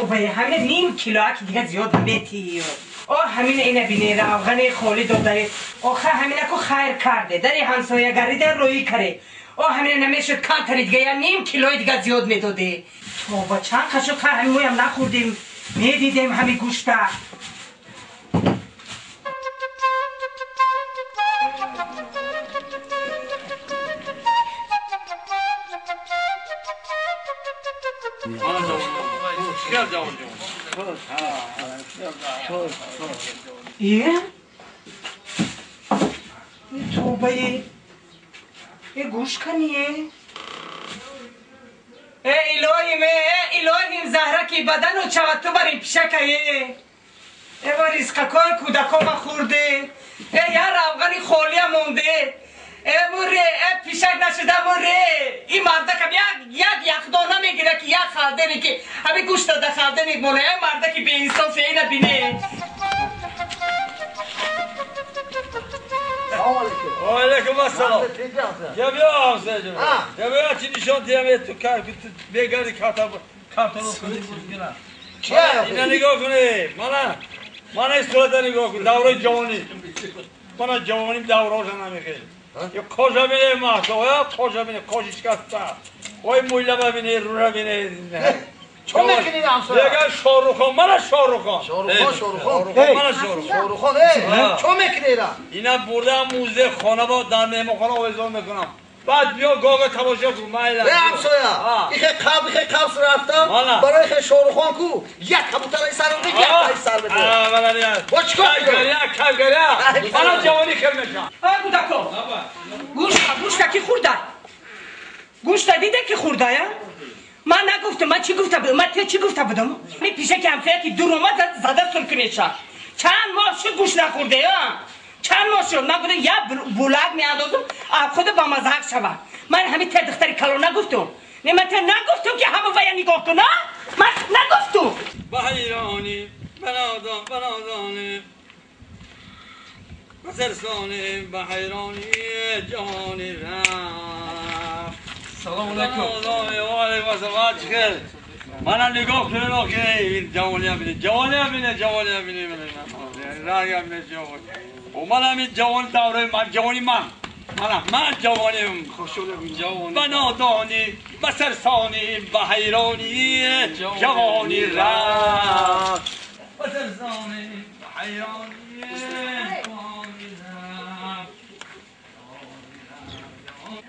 توبه همین نیم کیلو که دیگه زیاد نمیتی. آه همین اینه بینه روغن خالی داده. آخه همینه کو خیر کرده. در همسایه گری در روی کرده. آه همین نمیشد کمتر دیگه یا نیم کیلو دیگه زیاد میداده. توبه چند قشق همین مویم نخوردیم. میدیدیم همین گوشته. ایه؟ توبه ای گوش کنیه؟ ای الهیم ای الهیم زهره که بدن و چوت تو بری پیشکه ای با ریزقکای کودکا ما خورده ای یه روغنی خالی مونده ای موره ای پیشک نشده موره این مردکم یک یخدانه میگیره که یک خلده که همین گوشت داده خلده میمونه ای مردکی به انصاف اینه بینه. و علیکم السلام. یا بیا همسایه جان. یا بیا چی نشان دیم تو کار بگردی کارتون رو کنی. اینا نگاه کنی. من این صورت نگاه کن. دوره جوانی. من جوانی دوره‌اش نمیخیل. یا کجا بینه مهسا یا کجا بینه کجا شکسته. وای مویله ببینه رو ببینه. چون میکنید همسایه؟ دیگه شاروخان من شاروخان. شاروخان من شاروخان. چون میکنید؟ اینا بردم موزه خانه با در مهمانخانه آویزان میکنم. بعد بیا گاگا تماشا کن. من ای همسایه این خیلی قبل رفتم برای خیلی شاروخان کو یک کبوتر سر بده یک تای سر بده. با چیکار کنی؟ من جوانی خیلی میشم. آ کودکو گوشت کی خورده؟ گوشت دیده کی خورده یا؟ من نگفتم. من چی گفته بودم؟ من چی گفته بودم؟ می پیشه که همسایه که دور اومد زده سر کنیشا. چند ماه شد گوش نخورده یا؟ چند ماه شد من گفتم یا بولک میاندازم خود با مزهق شوه. من همین ته دختری کلون نگفتم. نه من ته نگفتم که همه ویا نگاه کنه. من نگفتم. به ایرانی بنادان بنادانی بسرسانی به حیرانی جهانی رفت. سلام علیکم. و علیکم السلام. چخیر؟ من نگاه کنن آخه این جوانی هم بینه جوانی هم بینه جوانی هم بینه رنگ هم بینه جوانی. و من هم این جوان دوره من جوانی من جوانیم به نادانی به سرسانی به حیرانی جوانی رفت به سرسانی به حیرانی جوانی رفت.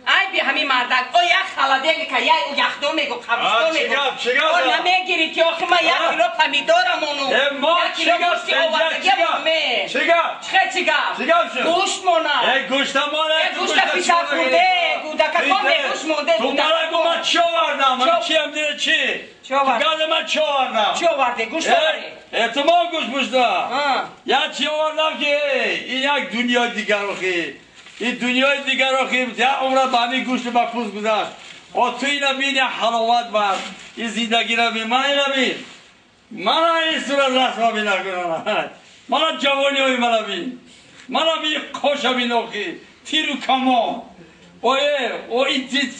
ای بی همین مردک او یک خلادیلی که یک یخدو میگو قبرستون میگو او نمیگیری که آخه من یک کیلو پمیدارم اونو یک کیلو گوشتی آوردگی مونه. چه چیگه؟ گوشت مونه. گوشت مونه. گوشت پیش خورده گودکه کام گوشت مونده. تو مرا من چی آوردم؟ من چی هم دیده چی؟ چی آوردم؟ من چی آوردم؟ چی آورده؟ گوشت آورده. احتمال گوشت پوشته. یا چی آوردم که این یک دنیا دیگر آخه این دنیای دیگر آخه یا عمره به همین گوشت به پوست گذشت. و تو اینا بین حلاوت بر این زندگی را بین من اینا بین من این صورت رسما بین نکنم. من جوانی های من بین من بین خوش بین آخه تیر و کمان اوه او این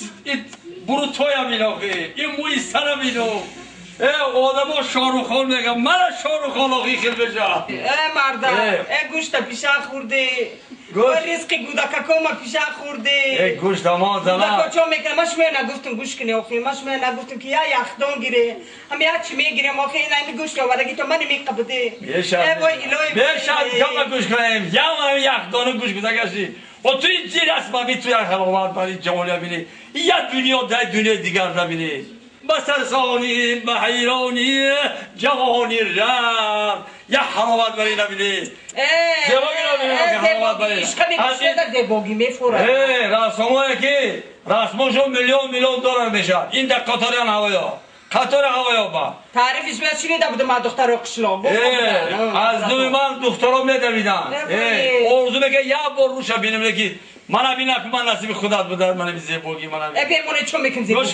بروتوی بین آخه این موی سر بین ای آدم شاروخان میگم من شاروخان آخه خیلی بجا. ای مردا ای گوشت پیشه خورده گوشت ریسک گودکاکو ما پیشه خورده. ای گوشت ما زنا گودکا چون میکنه من شما نگفتم گوش کنی آخه من شما نگفتم که یا یخدان گیره هم یا چی میگیرم آخه این همین گوشت آوردگی تو من میقبده. ای وای الهی بشاد یا گوش کنیم یا من یخدان گوش گودکاشی و تو این چی رسما بی تو یک حلاوت بری جوانی بینی یا دنیا در دنیا دیگر نبینی. بسرسانی به حیرانی جوانی رفت یا حلاوت بری نبینی. زیبایی نبینی حلاوت بری. زیبایی میفوره. رسمایی که رسماشون میلیون میلیون دلار میشه. این در قطاریان هوایا قطار هوایا با. تعریفش من شنیده بودم از دختر قشلاق. از دوی من دخترها میدویدن. آرزو میگه یه بار روش بینم که من بینم که من نصیب خودت بوده من زیبایی من. بمونه چون میکنم زیبایی.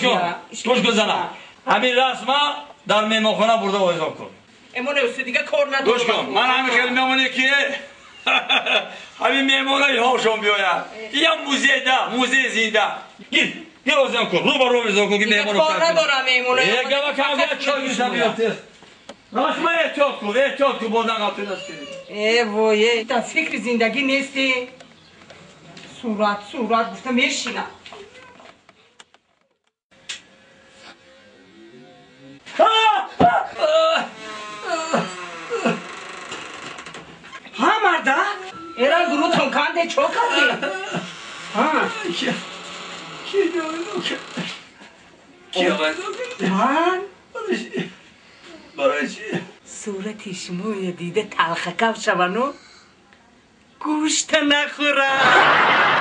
گوش کن زنم. همین رسما در مهمانخانه برده آویزان کن. امونه اصلا دیگه کار ندارم. گوش کن من همین خیلی میمونه که همین مهمانای هاشون بیاید. این موزه ده موزه زنده. گیر گیر آویزان کن رو با رو آویزان کن که مهمانو کار ندارم مهمانو. یه گوه کم چای میشم بیاد. Рост ма эҳтиёт кун, эҳтиёт кун, боз нақабту наскини. Э вое, та фикри зиндагӣ нести. Сурат, сурат гуфта мешина. Ҳа мардак, эра гурутон канде чо кардӣ? Ҳа. Ки Ман барои чӣ? Сурати шумоя дида талхакав шавану гӯшта нахӯрам.